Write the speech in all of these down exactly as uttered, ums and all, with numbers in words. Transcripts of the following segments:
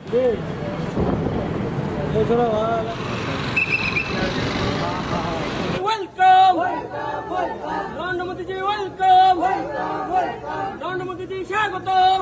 Welcome! নরেন্দ্র মোদীজি, welcome! নরেন্দ্র মোদীজি, স্বাগতম!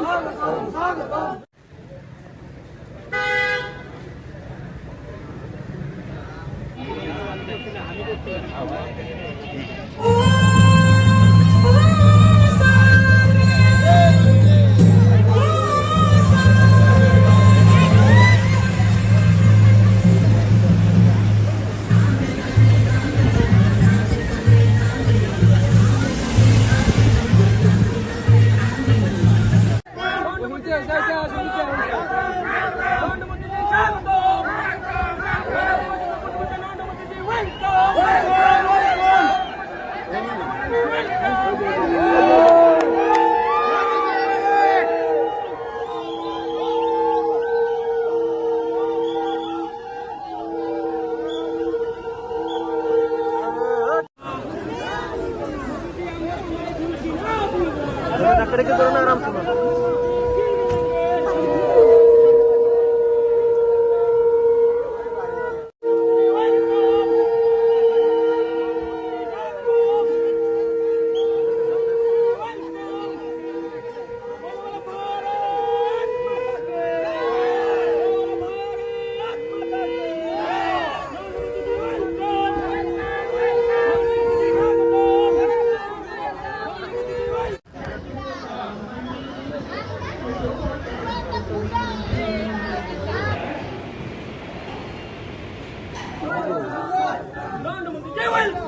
নরেন্দ্র মোদীজি, welcome!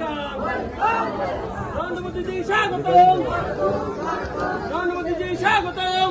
নরেন্দ্র মোদীজি, স্বাগতম! নরেন্দ্র মোদীজি, স্বাগতম!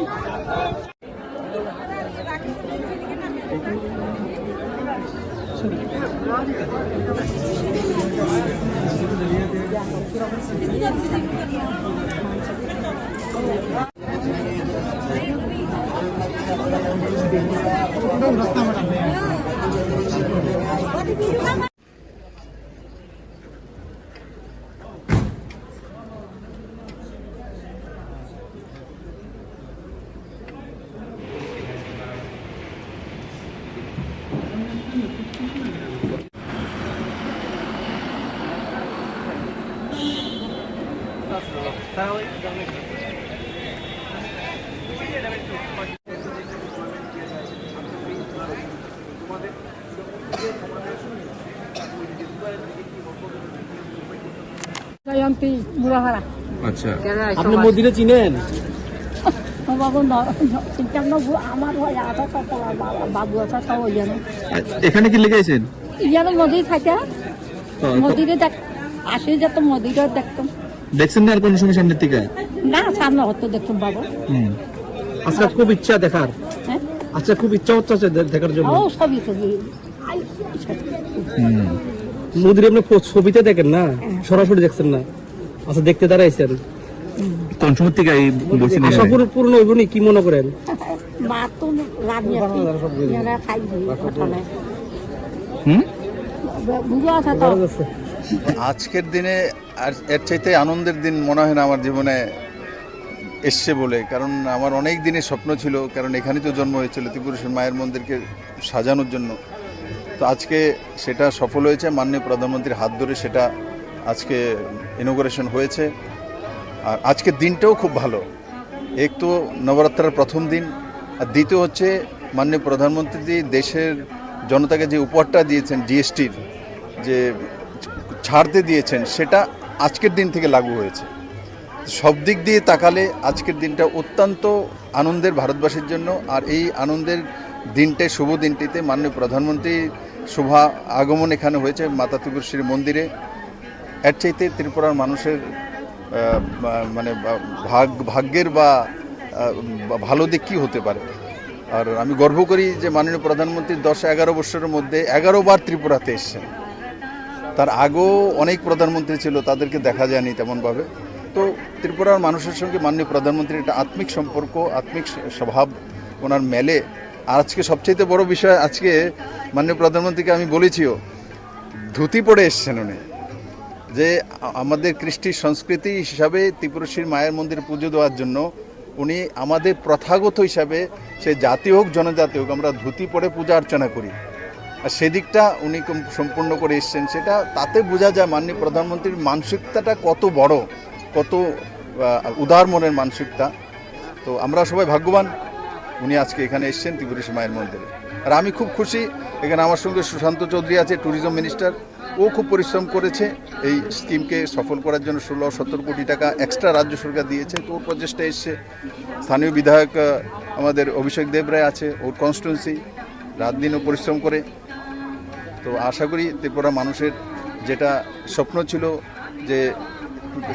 জয়ন্তী বুড়াহারা। আচ্ছা। আপনি মোদিরে চিনেন? ও বাবু, ন-, ন-, চিনতাম না, বু-, আমার ওই আধা কপাল, বা-, বাবু আছে, তাও ওই জন্য। আচ্ছা, এখানে কি লেগে আছেন? ইয়ার মধ্যেই থাকে। তো, তো মোদিরে দেখ, আসে যত মোদিরে দেখতাম। দেখছেন না আর কোনো সময় সামনের দিকে? না, সামনে হয়তো দেখতাম বাবু। হুম। আচ্ছা, খুব ইচ্ছা দেখার। হ্যাঁ? আচ্ছা, খুব ইচ্ছা হচ্ছে আছে দে-, দেখার জন্য। ও, সবই, সবই। হুম। মোদির আপনি ফো-, ছবিতে দেখেন না, হ্যাঁ। সরাসরি দেখছেন না। আচ্ছা, দেখতে দাঁড়াইছেন। কোন সময় থেকে এই বলছি না আশা এখানে? পূর-, পূর্ণ হইব নি, কি মনে করেন? মা তো রাত নিয়ে আসি, এরা খাই দিই, ঘটনায়। হুম? বুঝে আছে তো? আজকের দিনে আর এর চাইতে আনন্দের দিন মনে হয় না আমার জীবনে এসছে বলে, কারণ আমার অনেক দিনের স্বপ্ন ছিল, কারণ এখানেই তো জন্ম হয়েছিল, ত্রিপুরেশ্বরী মায়ের মন্দিরকে সাজানোর জন্য। তো আজকে সেটা সফল হয়েছে, মাননীয় প্রধানমন্ত্রীর হাত ধরে সেটা আজকে ইনোগুরেশন হয়েছে। আর আজকের দিনটাও খুব ভালো, এক তো নবরাত্রার প্রথম দিন, আর দ্বিতীয় হচ্ছে মাননীয় প্রধানমন্ত্রী যে দেশের জনতাকে যে উপহারটা দিয়েছেন, জিএসটির যে ছাড়তে দিয়েছেন, সেটা আজকের দিন থেকে লাগু হয়েছে। সব দিক দিয়ে তাকালে আজকের দিনটা অত্যন্ত আনন্দের ভারতবাসীর জন্য। আর এই আনন্দের দিনটায়, শুভ দিনটিতে মাননীয় প্রধানমন্ত্রী শুভ আগমন এখানে হয়েছে মাতা ত্রিপুরেশ্বরী মন্দিরে। এর চাইতে ত্রিপুরার মানুষের, আহ, বা-, মানে বা-, ভাগ-, ভাগ্যের বা, আহ, বা ভালো দিক কী হতে পারে? আর আমি গর্ব করি যে মাননীয় প্রধানমন্ত্রী দশ এগারো বছরের মধ্যে এগারো বার ত্রিপুরাতে এসেছেন। তার আগেও অনেক প্রধানমন্ত্রী ছিল, তাদেরকে দেখা যায়নি তেমনভাবে। তো ত্রিপুরার মানুষের সঙ্গে মাননীয় প্রধানমন্ত্রীর একটা আত্মিক সম্পর্ক, আত্মিক স-, স্বভাব ওনার মেলে। আর আজকে সবচাইতে বড় বিষয়, আজকে মাননীয় প্রধানমন্ত্রীকে আমি বলেছিও, ধুতি পরে এসছেন উনি, যে আ-, আমাদের কৃষ্টি সংস্কৃতি হিসাবে ত্রিপুরেশ্বরী মায়ের মন্দিরে পুজো দেওয়ার জন্য উনি আমাদের প্রথাগত হিসাবে, সে জাতি হোক জনজাতি হোক, আমরা ধুতি পরে পূজা অর্চনা করি। আর সেদিকটা উনি কম-, সম্পূর্ণ করে এসছেন। সেটা তাতে বোঝা যায় মাননীয় প্রধানমন্ত্রীর মানসিকতাটা কত বড়, কত, আহ, উদার মনের মানসিকতা। তো আমরা সবাই ভাগ্যবান, উনি আজকে এখানে এসছেন ত্রিপুরেশ্বরী মায়ের মন্দিরে। আর আমি খুব খুশি, এখানে আমার সঙ্গে সুশান্ত চৌধুরী আছে, ট্যুরিজম মিনিস্টার, ও খুব পরিশ্রম করেছে এই স্কিমকে সফল করার জন্য। ষোলো সতেরো কোটি টাকা এক্সট্রা রাজ্য সরকার দিয়েছে, তো ওর প্রচেষ্টা এসছে। স্থানীয় বিধায়ক, আহ, আমাদের অভিষেক দেব রায় আছে, ওর কনস্টিটুয়েন্সি, রাত দিনও পরিশ্রম করে। তো আশা করি ত্রিপুরা মানুষের যেটা স্বপ্ন ছিল যে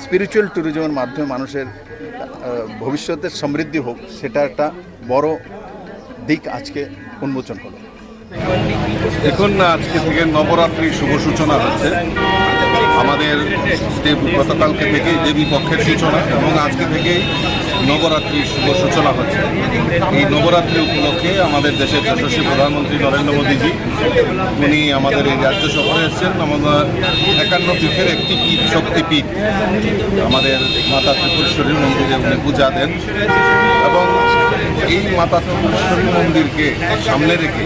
স্পিরিচুয়াল ট্যুরিজমের মাধ্যমে মানুষের, আহ, ভবিষ্যতের সমৃদ্ধি হোক, সেটা একটা বড় দিক আজকে উন্মোচন হলো। দেখুন, আজকে থেকে নবরাত্রির শুভ সূচনা হচ্ছে। আমাদের দেব-, গতকালকে থেকে দেবী পক্ষের সূচনা এবং আজকে থেকেই নবরাত্রির শুভ সূচনা হচ্ছে। এই নবরাত্রি উপলক্ষে আমাদের দেশের যশস্বী প্রধানমন্ত্রী নরেন্দ্র মোদীজি, উনি আমাদের এই রাজ্য সফরে এসেছেন। আমাদের একান্ন পীঠের একটি পীঠ, শক্তিপীঠ, আমাদের মাতা ত্রিপুরেশ্বরী মন্দিরে উনি পূজা দেন। এবং এই মাতা ত্রিপুরেশ্বরী মন্দিরকে সামনে রেখে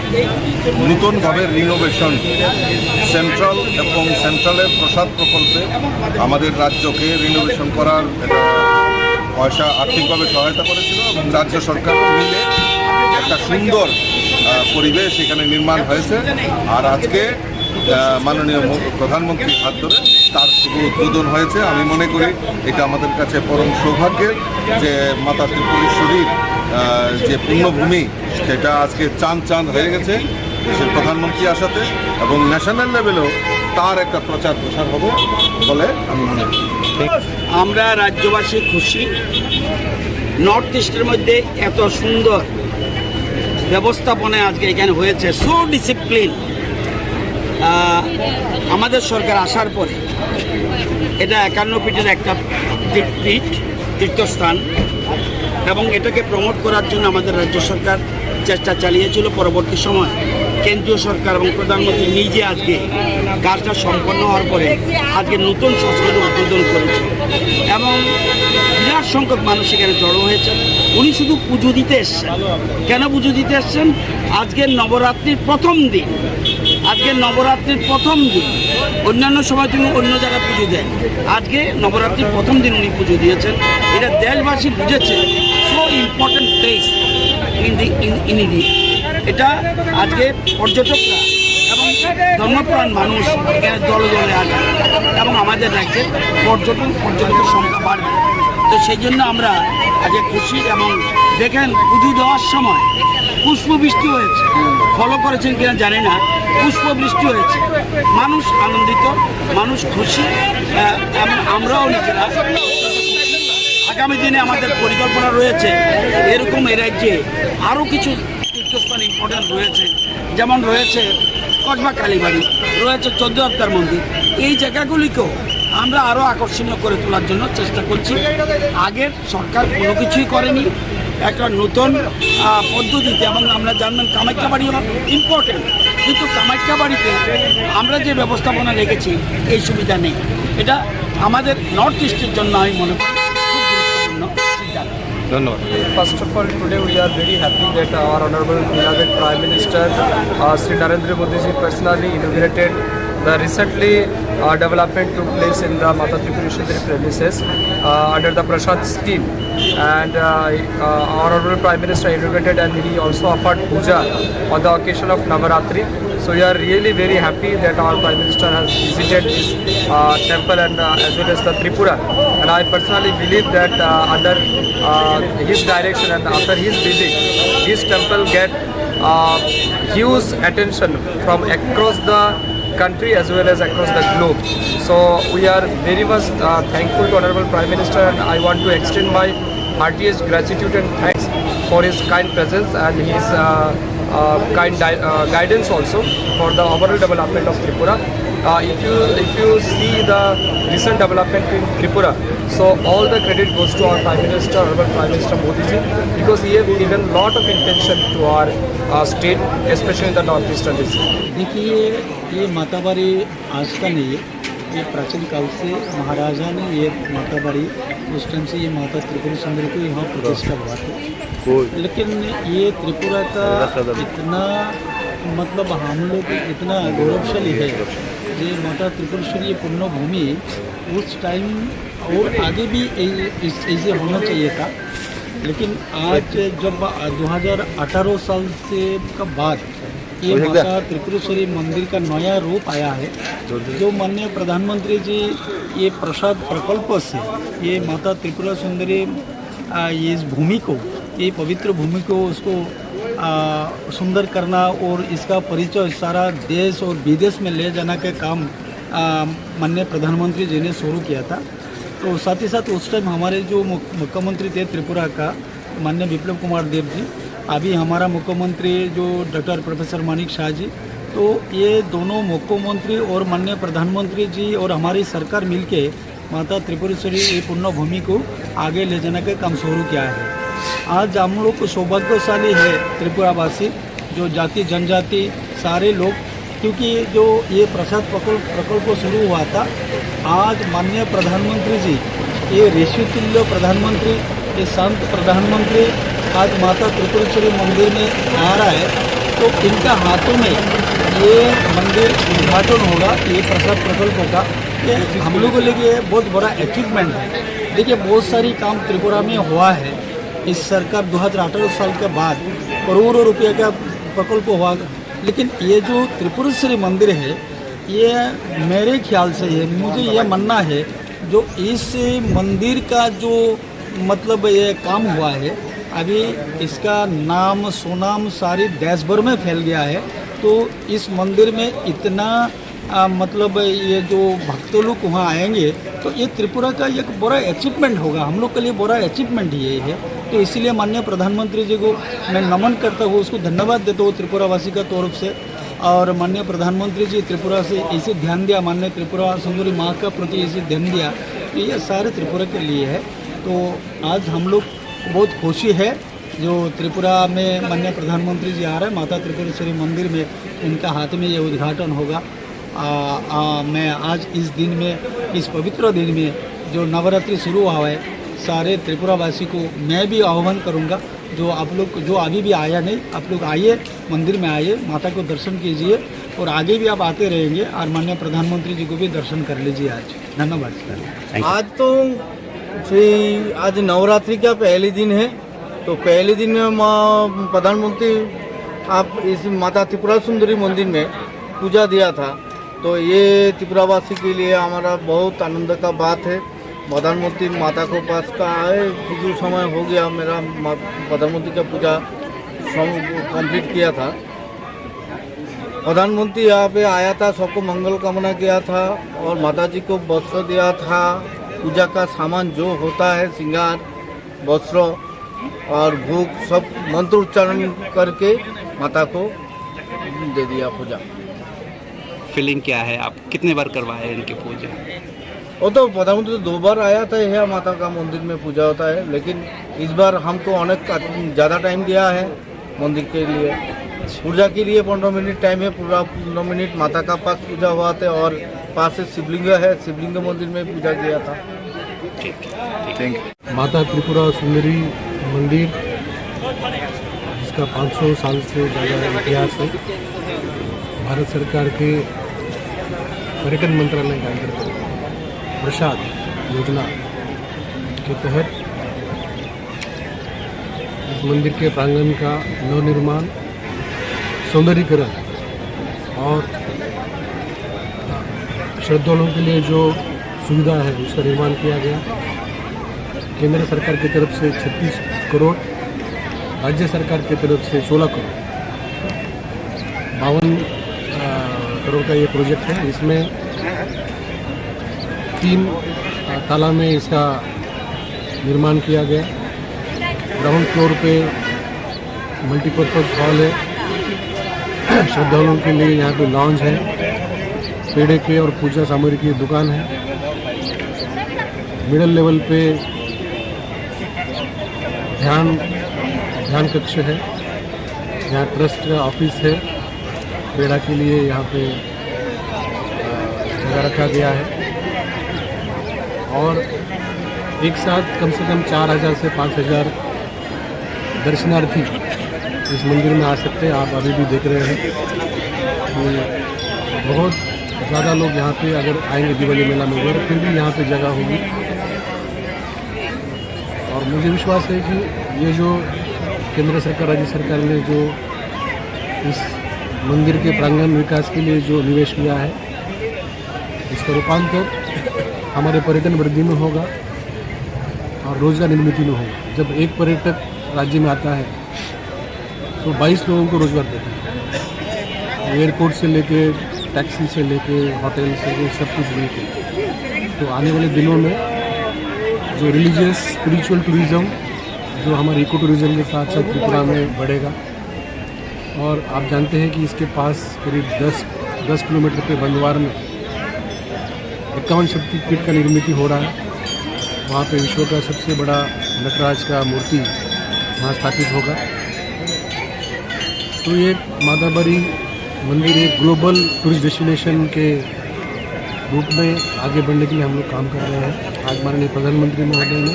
নতুনভাবে রিনোভেশন, সেন্ট্রাল এবং সেন্ট্রালের প্রসাদ প্রকল্পে আমাদের রাজ্যকে রিনোভেশন করার একটা পয়সা আর্থিকভাবে সহায়তা করেছিল এবং রাজ্য সরকার মিলে একটা সুন্দর, আহ, পরিবেশ এখানে নির্মাণ হয়েছে। আর আজকে আহ, মাননীয় ম-, প্রধানমন্ত্রীর হাত ধরে তার শুভ উদ্বোধন হয়েছে। আমি মনে করি এটা আমাদের কাছে পরম সৌভাগ্যের যে মাতা ত্রিপুরেশ্বরীর, আহ, যে পুণ্যভূমি, সেটা আজকে চাঁদ চাঁদ হয়ে গেছে। দেশের প্রধানমন্ত্রী আসাতে এবং ন্যাশনাল লেভেলেও তার একটা প্রচার প্রসার হবে বলে আমি মনে করি। আমরা রাজ্যবাসী খুশি, নর্থ ইস্টের মধ্যে এত সুন্দর ব্যবস্থাপনা আজকে এখানে হয়েছে, সো ডিসিপ্লিন। আহ, আমাদের সরকার আসার পরে এটা একান্ন ফিটের একটা তীর-, পীঠ, তীর্থস্থান, এবং এটাকে প্রমোট করার জন্য আমাদের রাজ্য সরকার চেষ্টা চালিয়েছিল। পরবর্তী সময় কেন্দ্রীয় সরকার এবং প্রধানমন্ত্রী নিজে আজকে কাজটা সম্পন্ন হওয়ার পরে আজকে নতুন সংস্কৃতি উদ্বোধন করেছে এবং বিরাট সংখ্যক মানুষ এখানে জড়ো হয়েছেন। উনি শুধু পুজো দিতে এসছেন। কেন পুজো দিতে এসছেন? আজকে নবরাত্রির প্রথম দিন, আজকে নবরাত্রির প্রথম দিন। অন্যান্য সময় তুমি অন্য জায়গায় পুজো দেন, আজকে নবরাত্রির প্রথম দিন উনি পুজো দিয়েছেন। এটা দেশবাসী বুঝেছে, so important place in the, in, in India। এটা আজকে পর্যটকরা এবং ধর্মপ্রাণ মানুষ এখানে দলে দলে আসবে এবং আমাদের রাজ্যে পর্যটন, পর্যটকের সংখ্যা বাড়বে। তো সেই জন্য আমরা আজকে খুশি। এবং দেখেন, পুজো দেওয়ার সময় পুষ্পবৃষ্টি হয়েছে, ফলো করেছেন কিনা জানি না, পুষ্পবৃষ্টি হয়েছে, মানুষ আনন্দিত, মানুষ খুশি। আহ, এবং আমরাও নিজেরা আগামী দিনে আমাদের পরিকল্পনা রয়েছে এরকম এই রাজ্যে আরও কিছু তীর্থস্থান ইম্পর্টেন্ট রয়েছে, যেমন রয়েছে কসবা কালীবাড়ি, রয়েছে চোদ্দ আবতার মন্দির। এই জায়গাগুলিকেও আমরা আরও আকর্ষণীয় করে তোলার জন্য চেষ্টা করছি। আগের সরকার কোনো কিছুই করেনি, একটা নতুন, আহ, পদ্ধতিতে। এবং আমরা জানবেন, কামাখ্যা বাড়ি হলো ইম্পর্টেন্ট, কিন্তু কামাখ্যা বাড়িতে আমরা যে ব্যবস্থাপনা রেখেছি, এই সুবিধা নেই। এটা আমাদের নর্থ ইস্টের জন্য, আমি মনে করি, খুব গুরুত্বপূর্ণ সিদ্ধান্ত। ধন্যবাদ। First of all, today we are very happy that our Honorable beloved Prime Minister, uh, Shri Narendra Modi ji personally inaugurated the recently, uh, development took place in the Mata Tripureshwari premises, uh, under the Prasad scheme. And, uh, uh, our Honorable Prime Minister inaugurated and he also offered puja on the occasion of Navaratri. So we are really very happy that our Prime Minister has visited this, uh, temple and, uh, as well as the Tripura. And I personally believe that, uh, under, uh, his direction and after his visit, this temple get, uh, huge attention from across the country as well as across the globe. So we are very much, uh, thankful to Honorable Prime Minister, and I want to extend my heartiest gratitude and thanks for his kind presence and his, uh, uh, kind di-, uh, guidance also for the overall development of Tripura. Uh, if you, if you see the recent development in Tripura, so all the credit goes to our Prime Minister, Honorable Prime Minister Modi ji, because he have given lot of intention to our, uh, state, especially in the northeastern region. देखिए, ये माताबारी आस्था नहीं है, ये प्राचीन काल से महाराजा ने ये माता बाड़ी, उस टाइम से ये माता त्रिपुर सुंदरी को यहाँ प्रतिष्ठा हुआ था। लेकिन ये त्रिपुरा का इतना, मतलब, हम लोग इतना गौरवशाली है, ये माता त्रिपुरेश्वरी ये पुण्यभूमि उस टाइम और आगे भी ऐ-, ऐस-, ऐसे होना चाहिए था। लेकिन आज जब, आ, दो हज़ार अठारह साल से का बाद ये माता त्रिपुरेश्वरी मंदिर का नया रूप आया है, जो माननीय प्रधानमंत्री जी ये प्रसाद प्रकल्प से ये माता त्रिपुरा सुंदरी, आ, ये इस भूमि को, ये पवित्र भूमि को, उसको, आ, सुंदर करना और इसका परिचय सारा देश और विदेश में ले जाना के काम, आ, माननीय प्रधानमंत्री जी ने शुरू किया था। तो साथ ही साथ उस टाइम हमारे जो मुख-, मुख्यमंत्री थे त्रिपुरा का, माननीय विप्लव कुमार देव जी, अभी हमारा मुख्यमंत्री जो डॉक्टर प्रोफेसर मानिक शाह जी, तो ये दोनों मुख्यमंत्री और माननीय प्रधानमंत्री जी और हमारी सरकार मिलके माता त्रिपुरेश्वरी ये पुण्य भूमि को आगे ले जाने का काम शुरू किया है। आज हम लोग को सौभाग्यशाली है त्रिपुरावासी, जो जाति जनजाति सारे लोग, क्योंकि जो ये प्रसाद प्रकल्प, प्रकल्प शुरू हुआ था, आज माननीय प्रधानमंत्री जी, ये ऋषि तुल्य प्रधानमंत्री, ये संत प्रधानमंत्री आज माता त्रिपुरेश्वरी मंदिर में आ रहा है, तो इनका हाथों में ये मंदिर उद्घाटन होगा, ये प्रसाद प्रकल्प का, ये हम लोगों के लिए बहुत बड़ा अचीवमेंट है। देखिए, बहुत सारी काम त्रिपुरा में हुआ है। इस सरकार दो हज़ार अठारह साल के बाद करोड़ों रुपये का प्रकल्प हुआ, लेकिन ये जो त्रिपुरेश्वरी मंदिर है, ये मेरे ख्याल से, ये मुझे ये मानना है, जो इस मंदिर का जो, मतलब, ये काम हुआ है, अभी इसका नाम सुनाम सारी देश भर में फैल गया है। तो इस मंदिर में इतना, आ, मतलब, ये जो भक्त लोग वहाँ आएंगे, तो ये त्रिपुरा का एक बड़ा अचीवमेंट होगा, हम लोग के लिए बड़ा अचीवमेंट ये है। तो इसीलिए माननीय प्रधानमंत्री जी को मैं नमन करता हूँ, उसको धन्यवाद देता हूँ त्रिपुरावासी का तरफ से। और माननीय प्रधानमंत्री जी त्रिपुरा से ऐसे ध्यान दिया, माननीय त्रिपुरा सुंदरी माँ का प्रति ऐसे ध्यान दिया, तो ये सारे त्रिपुरा के लिए है। तो आज हम लोग बहुत खुशी है जो त्रिपुरा में माननीय प्रधानमंत्री जी आ रहे हैं, माता त्रिपुरेश्वरी मंदिर में उनका हाथ में ये उद्घाटन होगा। आ, आ, मैं आज इस दिन में, इस पवित्र दिन में जो नवरात्रि शुरू हुआ है, सारे त्रिपुरावासी को मैं भी आह्वान करूँगा, जो आप लोग, जो अभी भी आया नहीं, आप लोग आइए, मंदिर में आइए, माता को दर्शन कीजिए और आगे भी आप आते रहेंगे और माननीय प्रधानमंत्री जी को भी दर्शन कर लीजिए आज। धन्यवाद। आज तो श्री, आज नवरात्रि का पहले दिन है, तो पहले दिन में माँ प्रधानमंत्री आप इस माता त्रिपुरा सुंदरी मंदिर में पूजा दिया था, तो ये त्रिपुरावासी के लिए हमारा बहुत आनंद का बात है। प्रधानमंत्री माता को पास का आए, कुछ समय हो गया मेरा मा-, प्रधानमंत्री का पूजा सम-, कंप्लीट किया था। प्रधानमंत्री यहाँ पे आया था, सबको मंगल कामना किया था और माता जी को वस्त्र दिया था, पूजा का सामान जो होता है, श्रृंगार, वस्त्र और भोग, सब मंत्र उच्चारण करके माता को दे दिया पूजा। फीलिंग क्या है, आप कितने बार करवाए इनकी पूजा? वो तो प्रधानमंत्री दो बार आया था, यह माता का मंदिर में पूजा होता है, लेकिन इस बार हमको अनेक का-, ज़्यादा टाइम दिया है मंदिर के लिए। पूजा के लिए पन्द्रह मिनट टाइम है, पूरा पन्द्रह मिनट माता का पास पूजा हुआ था और पास से शिवलिंग है, शिवलिंग मंदिर में पूजा किया था। ठीक, ठीक। Thank you. माता त्रिपुरा सुंदरी मंदिर, जिसका पाँच सौ साल से ज़्यादा इतिहास है, भारत सरकार के पर्यटन मंत्रालय के अंतर्गत प्रसाद योजना के तहत इस मंदिर के प्रांगण का नवनिर्माण, सौंदर्यीकरण और श्रद्धालुओं के लिए जो सुविधा है, उसका निर्माण किया गया। केंद्र सरकार की तरफ से छत्तीस करोड़, राज्य सरकार की तरफ से सोलह करोड़, बावन, अ, करोड़ का ये प्रोजेक्ट है। इसमें तीन, अ, ताला में इसका निर्माण किया गया। ग्राउंड फ्लोर पे मल्टीपर्पज़ हॉल है, श्रद्धालुओं के लिए यहाँ पे लॉन्ज है, पेड़े के और पूजा सामग्री की दुकान है। मिडिल लेवल पे ध्यान, ध्यान कक्ष है, यहाँ ट्रस्ट का ऑफिस है, पेड़ा के लिए यहाँ पे, अ, जगह रखा गया है। और एक साथ कम से कम चार हज़ार से पाँच हज़ार दर्शनार्थी इस मंदिर में आ सकते हैं। आप अभी भी देख रहे हैं कि बहुत ज़्यादा लोग यहाँ पे अगर आएंगे दिवाली मेला में, अगर फिर भी यहाँ पे जगह होगी। और मुझे विश्वास है कि ये जो केंद्र सरकार, राज्य सरकार ने जो इस मंदिर के प्रांगण विकास के लिए जो निवेश किया है, इसका रूपांतर हमारे पर्यटन वृद्धि में होगा और रोजगार निर्मिति में होगा। जब एक पर्यटक राज्य में आता है, तो बाईस लोगों को रोजगार देता है। एयरपोर्ट से लेके, टैक्सी से लेके, होटल से लेके, सब कुछ मिलके। तो आने वाले दिनों में जो रिलीजियस स्पिरिचुअल टूरिज्म, जो हमारे इको टूरिज्म के साथ साथ त्रिपुरा में बढ़ेगा। और आप जानते हैं कि इसके पास करीब दस, दस किलोमीटर पे बंदवार में इक्यावन शक्ति पीठ का निर्मित हो रहा है। वहाँ पे विश्व का सबसे बड़ा नटराज का मूर्ति वहाँ स्थापित होगा। तो ये माताबारी मंदिर एक ग्लोबल टूरिस्ट डेस्टिनेशन के रूप में आगे बढ़ने के लिए हम लोग काम कर रहे हैं। आज माननीय प्रधानमंत्री महोदय ने,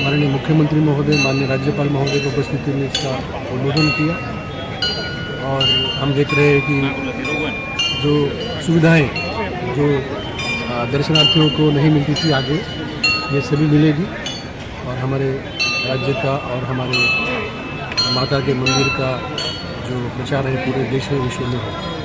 माननीय मुख्यमंत्री महोदय, माननीय राज्यपाल महोदय की उपस्थिति में इसका उद्बोधन किया। और हम देख रहे हैं कि जो सुविधाएं जो, अ, दर्शनार्थियों को नहीं मिलती थी आगे, ये सभी मिलेगी। और हमारे राज्य का और हमारे माता के मंदिर का जो प्रचार है पूरे देश में, विश्व में हो।